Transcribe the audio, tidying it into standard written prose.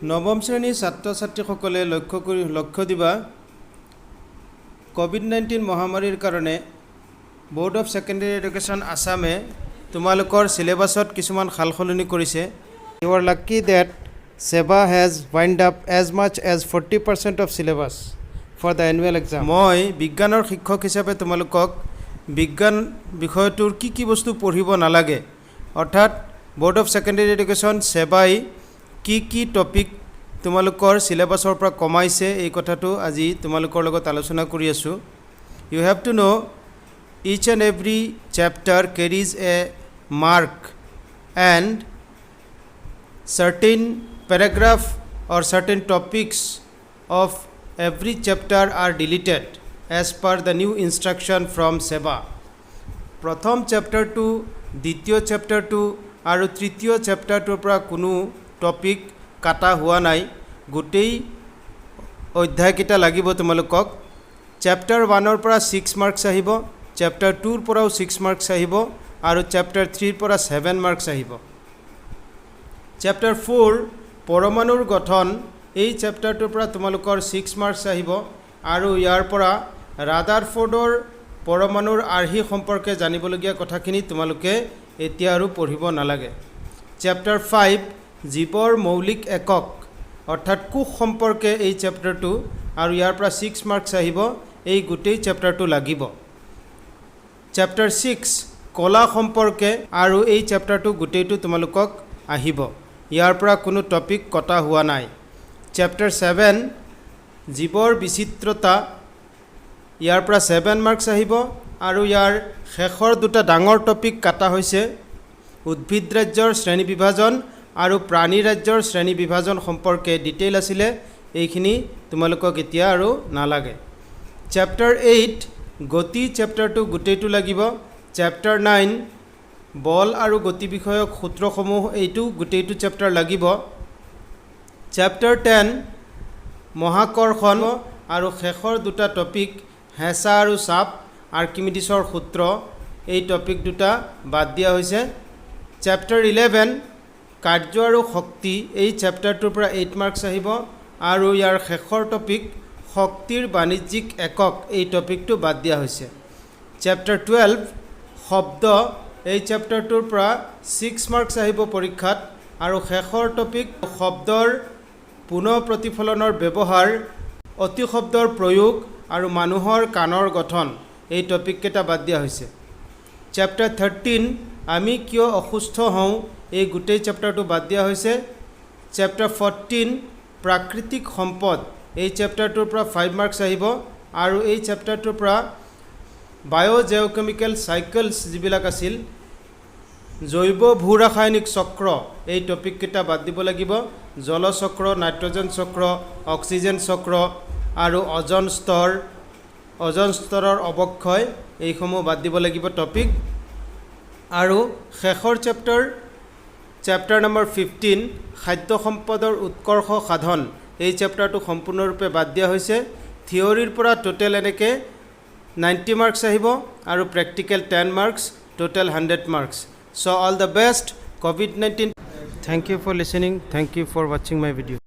নৱম শ্ৰেণীৰ ছাত্ৰ ছাত্ৰীসকলে লক্ষ্য কৰি লক্ষ্য দিবা। ক'ভিড-19 মহামাৰীৰ কাৰণে ব'ৰ্ড অফ ছেকেণ্ডেৰী এডুকেশ্যন আছামে তোমালোকৰ চিলেবাছত কিছুমান সাল সলনি কৰিছে। You are lucky that SEBA has wind up as much as 40% of syllabus for the annual exam. মই বিজ্ঞানৰ শিক্ষক হিচাপে তোমালোকক বিজ্ঞান বিষয়টোৰ কি কি বস্তু পঢ়িব নালাগে, অৰ্থাৎ ব'ৰ্ড অফ ছেকেণ্ডেৰী এডুকেশ্যন ছেবাই কি কি টপিক তোমালোকৰ চিলেবাছৰ পৰা কমাইছে, এই কথাটো আজি তোমালোকৰ লগত আলোচনা কৰি আছোঁ। You have to know each and every chapter carries a mark and certain paragraph or certain topics of every chapter are deleted as per the new instruction from SEBA. প্ৰথম চেপ্টাৰটো, দ্বিতীয় চেপ্টাৰটো আৰু তৃতীয় চেপ্টাৰটোৰ পৰা কোনো টপিক কাটা হোৱা নাই। গোটেই অধ্যায়কেইটা লাগিব তোমালোকক। চেপ্টাৰ ওৱানৰ পৰা ছিক্স মাৰ্কছ আহিব, চেপ্টাৰ টুৰ পৰাও ছিক্স মাৰ্কছ আহিব আৰু চেপ্টাৰ থ্ৰীৰ পৰা ছেভেন মাৰ্কছ আহিব। চেপ্টাৰ ফ'ৰ পৰমাণুৰ গঠন, এই চেপ্টাৰটোৰ পৰা তোমালোকৰ ছিক্স মাৰ্কছ আহিব আৰু ইয়াৰ পৰা ৰাডাৰফ'ৰ্ডৰ পৰমাণুৰ আৰ্হি সম্পৰ্কে জানিবলগীয়া কথাখিনি তোমালোকে এতিয়া আৰু পঢ়িব নালাগে। চেপ্টাৰ ফাইভ জীৱৰ মৌলিক একক, অৰ্থাৎ কোষ সম্পৰ্কে এই চেপ্টাৰটো আৰু ইয়াৰ পৰা ছিক্স মাৰ্কছ আহিব। এই গোটেই চেপ্টাৰটো লাগিব। চেপ্টাৰ ছিক্স কলা সম্পৰ্কে আৰু এই চেপ্টাৰটো গোটেইটো তোমালোকক আহিব। ইয়াৰ পৰা কোনো টপিক কটা হোৱা নাই। চেপ্টাৰ ছেভেন জীৱৰ বিচিত্ৰতা, ইয়াৰ পৰা ছেভেন মাৰ্কছ আহিব আৰু ইয়াৰ শেষৰ দুটা ডাঙৰ টপিক কাটা হৈছে। উদ্ভিদ ৰাজ্যৰ শ্ৰেণী বিভাজন আৰু প্ৰাণী ৰাজ্যৰ শ্ৰেণী বিভাজন সম্পৰ্কে ডিটেইল আছিলে, এইখিনি তোমালোকক এতিয়া আৰু নালাগে। চেপ্টাৰ এইট গতি চেপ্টাৰটো গোটেইটো লাগিব। চেপ্টাৰ নাইন বল আৰু গতি বিষয়ক সূত্ৰসমূহ, এইটো গোটেইটো চেপ্টাৰ লাগিব। চেপ্টাৰ 10 মহাকৰ্ষণ আৰু শেষৰ দুটা টপিক হেঁচা আৰু চাপ, আৰ্কিমিডিছৰ সূত্ৰ, এই টপিক দুটা বাদ দিয়া হৈছে। চেপ্টাৰ 11 কাৰ্য আৰু শক্তি, এই চেপ্টাৰটোৰ পৰা এইট মাৰ্কছ আহিব আৰু ইয়াৰ শেষৰ টপিক শক্তিৰ বাণিজ্যিক একক, এই টপিকটো বাদ দিয়া হৈছে। চেপ্টাৰ 12 শব্দ, এই চেপ্টাৰটোৰ পৰা ছিক্স মাৰ্কছ আহিব পৰীক্ষাত আৰু শেষৰ টপিক শব্দৰ পুনঃ প্ৰতিফলনৰ ব্যৱহাৰ, অতিশব্দৰ প্ৰয়োগ আৰু মানুহৰ কাণৰ গঠন, এই টপিককেইটা বাদ দিয়া হৈছে। চেপ্টাৰ 13 আমি কিয় অসুস্থ হওঁ, এই গোটেই চেপ্টাৰটো বাদ দিয়া হৈছে। চেপ্টাৰ 14 প্ৰাকৃতিক সম্পদ, এই চেপ্টাৰটোৰ পৰা ফাইভ মাৰ্কছ আহিব আৰু এই চেপ্টাৰটোৰ পৰা বায়'জেঅ'কেমিকেল চাইকেলছ যিবিলাক আছিল, জৈৱ ভূ ৰাসায়নিক চক্ৰ, এই টপিককেইটা বাদ দিব লাগিব। জলচক্ৰ, নাইট্ৰজেন চক্ৰ, অক্সিজেন চক্ৰ আৰু অ'জন স্তৰ, অ'জন স্তৰৰ অৱক্ষয়, এইসমূহ বাদ দিব লাগিব টপিক। আৰু শেষৰ চেপ্টাৰ, চেপ্টাৰ নম্বৰ 15 খাদ্য সম্পদৰ উৎকৰ্ষ সাধন, এই চেপ্টাৰটো সম্পূৰ্ণৰূপে বাদ দিয়া হৈছে। থিয়ৰীৰ পৰা টোটেল এনেকৈ 90 মাৰ্কছ আহিব আৰু practical 10 marks, total 100 marks. So all the best. COVID-19. Thank you for listening. Thank you for watching my video.